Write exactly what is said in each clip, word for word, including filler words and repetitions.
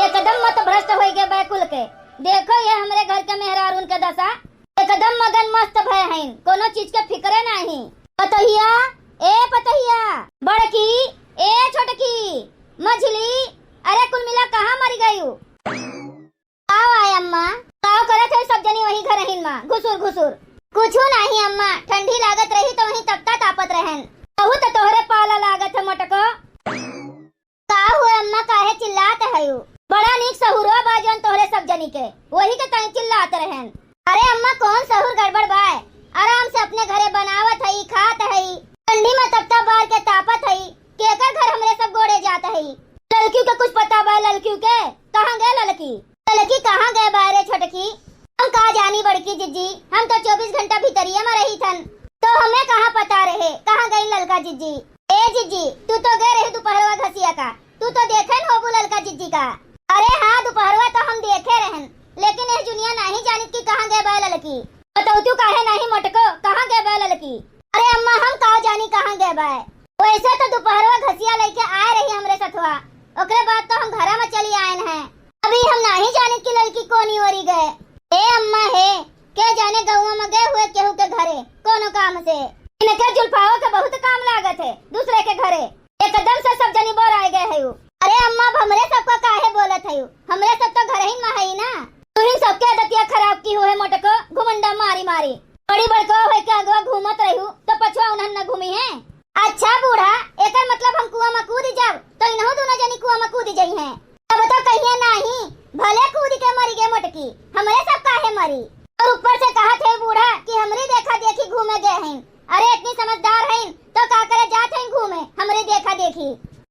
एकदम मत भ्रष्ट होई गए बैकुल के। देखो ये हमरे घर के मेहरारून के दशा, एकदम मगन मस्त भय हईन, कोनो चीज के फिक्रे नाही। पतोहिया, ए पतोहिया, बड़की, ए छोटकी, मझली, अरे कुल मिला कहाँ मरि गयू? आओ आए अम्मा, काव करत है सब जनी वही घर हिन मा, घुसुर घुसुर। कुछू नाही अम्मा, ठंडी लागत रही तो वही तपता तापत रहन। बहुत तोहरे पाला लागत है मोटको। का हुए अम्मा, काहे चिल्लात हयू? बड़ा नीक सहुरो बा जौन तोहरे सब जनी के, वही के ताई चिल्लात रहन। अरे अम्मा, कौन सहुर गड़बड़ बाय? आराम से अपने घरे बनावत हई, खात हई। ठंडी में तपता बार के तापत हई, केकर घर हमरे सब गोड़े जात हई? ललकियों के कुछ पता बा? ललकियों के कहाँ गए ललकी? ललकी कहाँ गए बाय रे छोटकी? हम का जानी बड़की जिज्जी, हम तो चौबीस घंटा भीतरिये में रही थन, तो हमें कहाँ पता रहे कहाँ गई ललका जिज्जी। ए जिज्जी, तू तो गए रही दोपहरवा घसिया का, तू तो देखे न होबू ललका जिज्जी का। अरे हाँ, दोपहरवा तो हम देखे रहन, लेकिन यह जुनिया नाही जानित कि कहाँ गए बाय ललकी। बतौतू काहे नाही मोटको, कहाँ गए बाय ललकी? अरे अम्मा, हम का जानी कहाँ गए बाय। वैसे तो दोपहरवा घसिया लेके आए रही हमरे सथवा, ओकरे बाद तो हम घरा में चली आयन हैं। अभी हम नाही जानित कि ललकी कोनी ओरी गए। ए अम्मा हे, के जाने गौवा में गए हुए केहू के घरे कोनो काम से। इनके जुल्फाओ के बहुत काम लागत है दूसरे के घरे। एकदम से सब जनी बोराए गए हयू। अरे अम्मा, अब हमरे सबका काहे बोलत हयू? हमरे सब तो घरहिन में हई ना। तुहिन सबके आदतिया खराब की हुए मोटको, घुमंडा मारी मारी। बड़ी बड़को होई के अगवा घूमत रहू तो पछवा उन्हन न घूमी है। अच्छा बूढ़ा, एकर मतलब हम कुआं में कूद जाब तो इनहू दोनों जनी कुआं में कूद जई हैं। अब तो कहिए नाही, भले कूद के मरी गे मोटकी, हमरे सब काहे मरी? और ऊपर से कहत है बूढ़ा कि हमरी देखा देखी घूमे गए हैं। अरे इतनी समझदार हईन तो का करे जात हईन घूमे हमरी देखा देखी।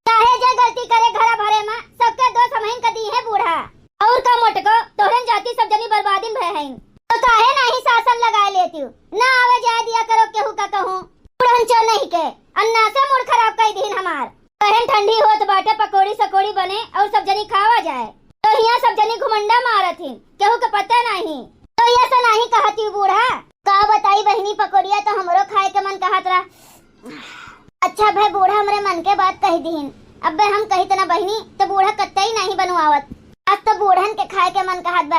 काहे जे गलती करे घरा भरे में, सबके दोष हमहिन के दी है बूढ़ा। और का मोटको, तोहरन जाति सब जनी बर्बादिन भय हईन। तो काहे नाही शासन लगाए लेती हूँ, ना आवे जाए दिया करो केहू का कहूँ। बुढ़न चो नहीं के, अन्ना से मूड खराब कर दीन हमार। कहन ठंडी होत बाटे, पकौड़ी सकौड़ी बने और सब जनी खावा जाए। तो हियाँ सब जनी घुमंडा मारत हिन, केहू के पता नाही। तो ये से नाही कहती बूढ़ा। का बताई बहिनी, पकौड़िया तो हमरो खाए के मन कहत रहा। अच्छा भे बूढ़ा हमरे मन के बात कह दीन। अबे हम कहित ना बहिनी, तो बूढ़ा कत्ते ही नाही बनवावत। आज तो बूढ़न के खाए के मन कहत बा।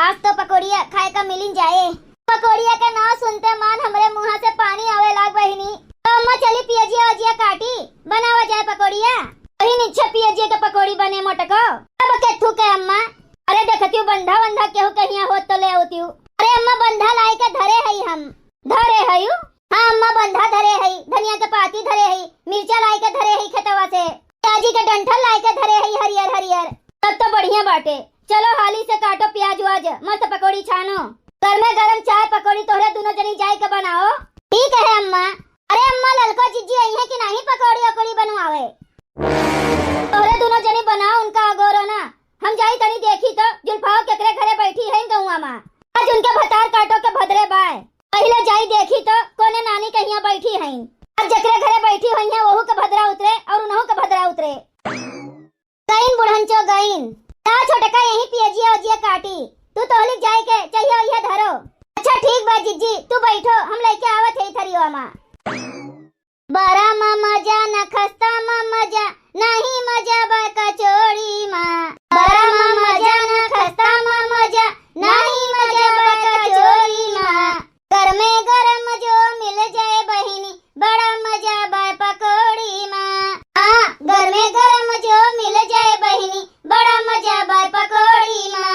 आज तो पकौड़िया खाए का मिलिन जाए। पकौड़िया के नाव सुनते मान हमरे मुँहा से पानी आवे लाग बहिनी। तो अम्मा चली पियजिया वजिया काटी, बनावा जाए पकौड़िया। वही नीचे पियजिया के पकौड़ी बने मोटको। अब के थूके अम्मा। अरे देखतियो बंधा वंधा केहू के हियाँ होत तो ले आवतियो। अरे अम्मा बंधा लाई के धरे हई हम। धरे हई? हाँ अम्मा बंधा धरे हई, धनिया के पाती धरे हई, मिर्चा लाई के धरे हई खेतवा से, प्याजी के डंठल लाई के धरे हई हरियर हरियर। तब तो बढ़िया बाटे। चलो हाली से काटो प्याज व्याज, मस्त पकौड़ी छानो। गरमे गरम चाय पकौड़ी तोहरे दुनो जनी जाए के बनाओ। ठीक है अम्मा। अरे अम्मा, ललको जिज्जी आई है कि नाही पकौड़ी अकौड़ी बनवावे? तोहरे दुनो जनी बनाओ, उनका अगोरो ना। हम जाई तनी देखी तो जुल्फाओ केकरे घरे बैठी है गौवा मा। आज उनके भतार काटो के भदरे बाय। पहिले जाई देखी तो कोने नानी के हियाँ बैठी हईन। आज जेकरे घरे बैठी होई हैं, वहू के भदरा उतरे और उनहू के भदरा उतरे। गईन बुढ़नचो गईन। ता छोटका यहीं पियजिया उजिया काटी। तू तोहली जाए के चाहिए वहिया धरो। अच्छा ठीक बा जिज्जी, तू बैठो, हम लेके आवत है थरियो मा। बरा मा मजा न खस्ता मा मजा, नाही मजा बा कचौड़ी मा। बरा मा मजा न खस्ता मा मजा, नाही मजा बा कचौड़ी मा। गरमे गरम जो मिल जाए बहिनी, बड़ा मजा बा पकौड़ी मा। हाँ, गरमे गरम जो मिल जाए बहिनी, बड़ा मजा बा पकौड़ी मा।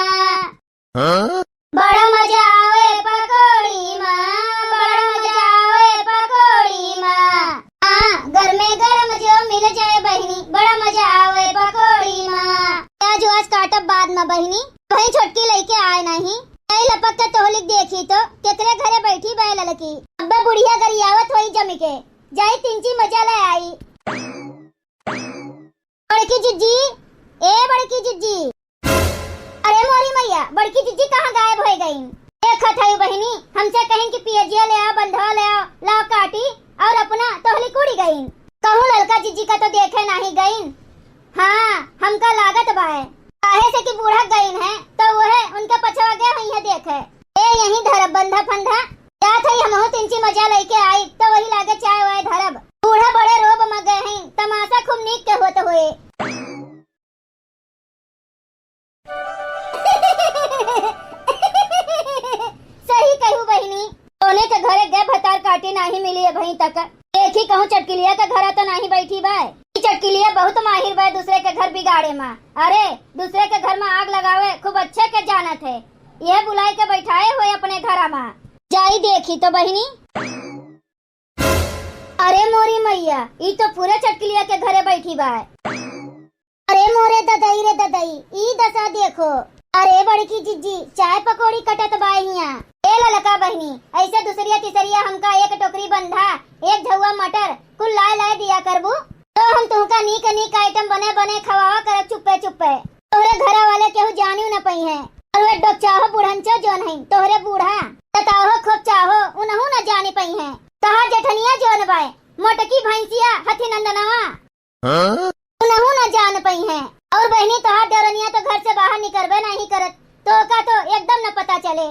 हाँ? बड़ा मजा आवे पकौड़ी मा, बड़ा मजा आवे पकौड़ी मा। हाँ, गरमे गरम जो मिल जाए बहिनी, बड़ा मजा आवे पकौड़ी मा। प्याज व्याज काटब बाद मा बहिनी, वही छोटकी लइके आए नाही। आई लपक के तोहलिक देखी तो केकरे घरे बैठी बा ललकी। अब्बे बुढ़िया गरियावत होई जमी के, जाई तिनची मजा ले आई। बड़की जिज्जी, ए बड़की जिज्जी। अरे मोरी मैया, बड़की जिज्जी कहाँ गायब होई गईन? देखत हई बहिनी, हमसे कहिन कि पियजिया ले आओ, बंधवा ले आओ, लाओ काटी, और अपना तोहली कुड़ी गईन। कहूँ ललका जिज्जी का तो देखे नाही गईन। हाँ, हमका लागत बाय, काहे से कि बूढ़ा गईन है, तो वह उनके पछवा गए हुई है देखे। ए यहीं धरब बंधा फंधा, जात हई हमहू तिनची मजा लइके आई, तो वही लागे चाय वाय धरब। बूढ़ा बड़े रोब में गए हैं, तमाशा खूब नीक के होत होए। अबहीं तक। देखी कहूँ चटकिलिया के घरा त नाहीं बैठी बाय। ई चटकिलिया बहुत माहिर बाय दूसरे के घर बिगाड़े मा। अरे, दूसरे के घर मा आग लगावे खूब अच्छे के जानत है। यह बुलाए के बैठाए होए अपने घरा मा। जाई देखी तो बहिनी। अरे मोरी मैया, ई तो पूरे चटकिलिया के घरे बैठी बाय। अरे मोरे ददई रे ददई, ई दसा देखो। अरे बड़की जिज्जी, चाय पकौड़ी कटत बाय हियाँ। ए ललका बहिनी, ऐसे दुसरिया तिसरिया हमका एक टोकरी बंधा, एक झउआ मटर, कुल लाए लाए दिया करबू, तो हम तुहका नीक नीक आइटम बने बने खवावा करब चुप्पे चुप्पे। तोहरे घरा वाले केहू जानियो न पइहें। और वे डोकचाहो बुढ़नचो जोन हईं, तोहरे बूढ़ा, तताहो खोपचाहो, उनहू न जानी पइहें। तोहार जेठनिया जोन बाय, मोटकी भैंसिया हथी नंदनवा, हाँ? उनहू न जान पइहें। और बहिनी, तोहार देवरनिया तो घर से बाहर निकरबे नाहीं करत, तो ओका तो एकदम न पता चले।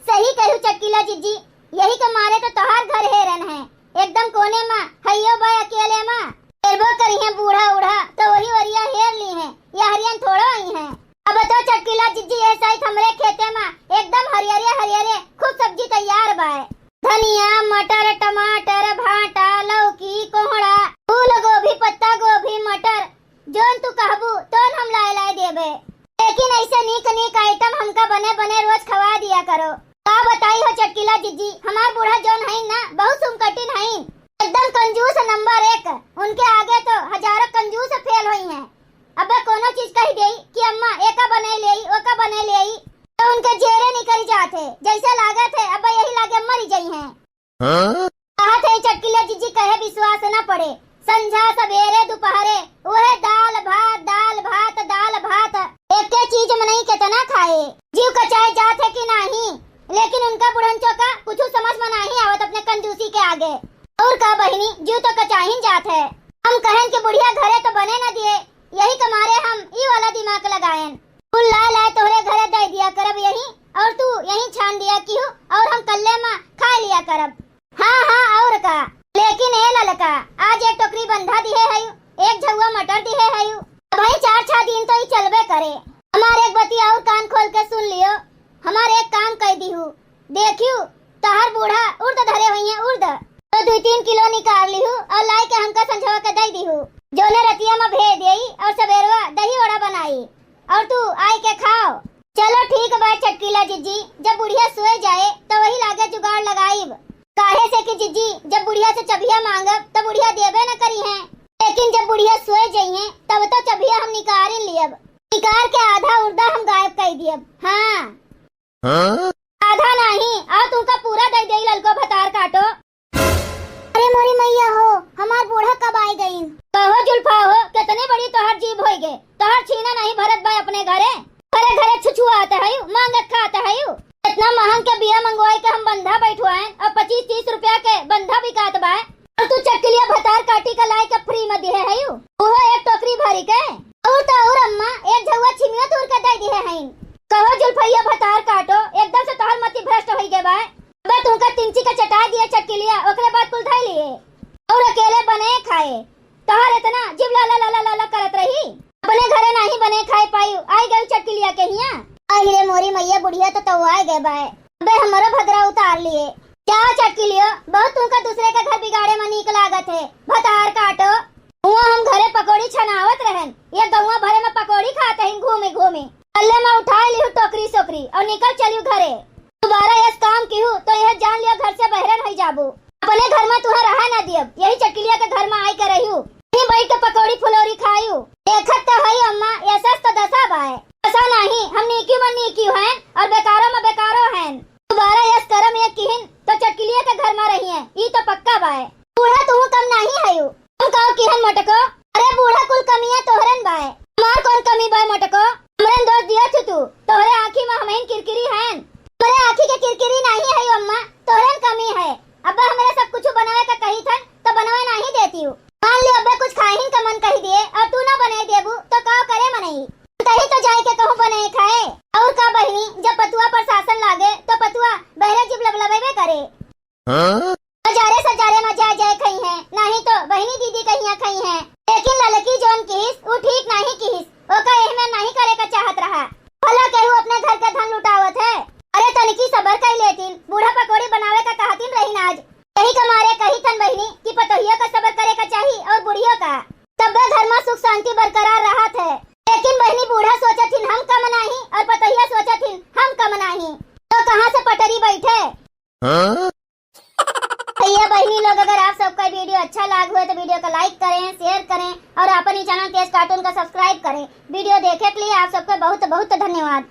सही कहू चटकिला जिज्जी, यही के मारे तो तोहार घर हेरन है, एकदम कोने मा हइयो बा अकेले मा। हेरबो करिहें बूढ़ा उढ़ा तो वही ओरिया हेर लीहें, यहरियन थोड़ो अइहें। अब तो चटकिला जिज्जी यह साइत हमरे खेते मा एकदम हरियरे हरियरे खूब सब्जी तैयार बाय। धनिया, मटर, टमाटर, भांटा, लौकी, कोहड़ा, फूल गोभी, पत्ता गोभी, मटर, जोन तू कहबू तोन हम लाए लाए देबे। लेकिन ऐसे नीक नीक आइटम हमका बने बने रोज खवा दिया करो। का बताई हो चटकिला जिज्जी, हमार बूढ़ा जोन हईन ना, बहुत सुमकटिन हईन, एकदम कंजूस नंबर एक। उनके आगे तो हजारों कंजूस फेल होइहें। अबे कोनो चीज कहि देई कि अम्मा एका बनाई लेई, ओका बनाई लेई, तो उनके जेरे निकरि जात है, जैसे लागत है अबे यही लागे मरि जइहें। हाँ? कहत है चटकिला जिज्जी कहे विश्वास न पड़े, संझा सबेरे दुपहरे उहे दाल भात, दाल भात, दाल भात, एके चीज मनई केतना खाए, जीव कचाए जात है कि नाहीं, लेकिन उनका बुढ़नचो का कुछ समझ में नाहीं आवत अपने कंजूसी के आगे। और का बहिनी, जीव तो कचाहिन जात है। हम कहेन कि बुढ़िया घरे तो बने न दिए, यही के मारे हम ई वाला दिमाग लगाएन। कुल लाए लाए तोहरे घरे दे दिया करब यही, और तू यही छान दिया किहू, और हम कल्ले मा खा लिया करब। हाँ, हाँ, और का। लेकिन ए ललका, आज एक टोकरी बंधा दिहे हयू, एक झउआ मटर दिहे हयू। अबहीं चार छह दिन तो ई चलबे करे। हमार एक बतिया और कान खोल के सुन लियो, हमार एक काम कइ दिहू। देखियो, तोहार बूढ़ा उर्द धरे होइहें, उर्द। तो दुइ तीन किलो निकाल लिहू और लाइ के हमका संझवा के दइ दिहू। जौने रतिया मा भेज देई और सबेरवा दही वड़ा बनाई और तू आइ के खाओ। चलो ठीक बा चटकीला जिज्जी, जब बुढ़िया सोए जाए तो वही लागे जुगाड़ लगाइब। काहे से कि जिज्जी, जब बुढ़िया से चबिया मांगब तो बुढ़िया देबे न करिहें, लेकिन जब बुढ़िया सोए जइहें तब तो चबिया हम निकारिन लियब। निकार के आधा उर्दा हम गायब कइ दियब। हाँ। हाँ? आधा नाहीं, अउ तुमका पूरा दइ देई ललको भतार काटो। अरे मोरी मइया हो, हमार बूढ़ा कब आइ गइन? कहो जुल्फा हो, केतनी बड़ी तोहार जीभ होइ गे, तोहार छीना नाहीं भरत बा अपने घरे, घरे घरे छुछुआत हयू, मांगत खात हयू। एतना महंग के बिया मंगवाइ के हम बंधा बैठवाएन अउ पच्चीस तीस रुपया के बंधा बिकात बा, अउ तू चटकिलिया भतार काटी के लाइ के free में दिहे हयू, उहो एक टोकरी भरी के। अउर त अउर अम्मा, एक झउआ छिमियो तूर के दइ दिहे हइन। कहो जुल्फइया भतार काटो, एकदम से तोहार मति भ्रष्ट होइ गे बा। अबे तुमका तिंची के चटाइ दिए चटकिलिया, ओकरे बाद कुल धइ लिए। अउर अकेले बने खाए। तोहार एतना जीभ लाला लाला लाला करत रही। अपने घरे नाहीं बने खाए पाइउ, आइ गइउ चटकिलिया के हियाँ। अहि रे मोरी मइया, बुढ़िया तो तउआइ गए बाए। अबे हमरो भदरा उतार लिए। जाओ चटकिलियो, बहुत तुमका दुसरे के घर बिगाड़े मा नीक लागत है। भतार काटो। हुआँ हम घरे पकौड़ी छनावत रहेन, ये गउँवा भरे मा पकौड़ी खात हइन घूमी घूमी। कल्ले मा उठाइ लिहू टोकरी सोकरी अउर निकल चलिउ घरे। दुबारा यस काम किहू तो यह जान लियो घर से बहरे नाहीं जाबू। अपने घर मा तुहा रहा न दियब, यही चटकिलिया के घर मा आइ के रहिउ। यहीं बैठ के पकौड़ी फुलौरी खाइउ। देखत तो हई अम्मा, यसस तो दसा बाए। दसा नाहीं, हम नीकिउ मा नीकिउ हएन अउर बेकारो मा बेकारो हएन। दुबारा यस करम ये किहिन तो चटकिलिया के घर मा रहिए, ई तो पक्का बाए। बूढ़ा तुहू कम नाहीं हयू। हम काउ किहन मोटको? अरे बूढ़ा, कुल कमियाँ तोहरन बाए। हमार कौन कमी बाए मोटको? हमरन दोष दियो छु तू। तोहरे आँखी मा हमहिन किरकिरी हएन। हमरे आँखी के किरकिरी नाहीं हई अम्मा, तोहरन कमी है। अब्बे हमरे सब कुछ बनावे का कही थन तो बनवे नाहीं देतिउ। मान लियो अब्बे कुछ खाहिन का मन कहि दिए अउर तू ना बनाइ देबू तो काउ करे मनई? तही तो जाइ के कहूँ बनाइ खाए। अउर का बहिनी, जब पतुआ पर सासन लागे तो पतुआ बहरे जीभ लबलबेबे करे। हाँ? बजारे सजारे मा जाइ जाइ खइहें, नाहीं तो बहिनी दीदी कहियाँ खइहें। लेकिन ललकी जौन किहिस, उ ठीक नाहीं किहिस। ओका एहमे नाहीं करे का चाहत रहा। भला केहू अपने घर के धन लुटावत है? अरे तनिकी सबर कइ लेतिन, बूढ़ा पकौड़ी बनावे का कहतिन रहिन आज, और पतोहिया सोचत हिन हम कम नाही, तो कहाँ से पटरी बैठे? हाँ? भैया बहिनी लोग, अगर आप सबका video अच्छा लाग हुए तो video का like करें, share करें और अपन ही channel केस cartoon का subscribe करें। Video देखे के लिए आप सबका बहुत बहुत धन्यवाद।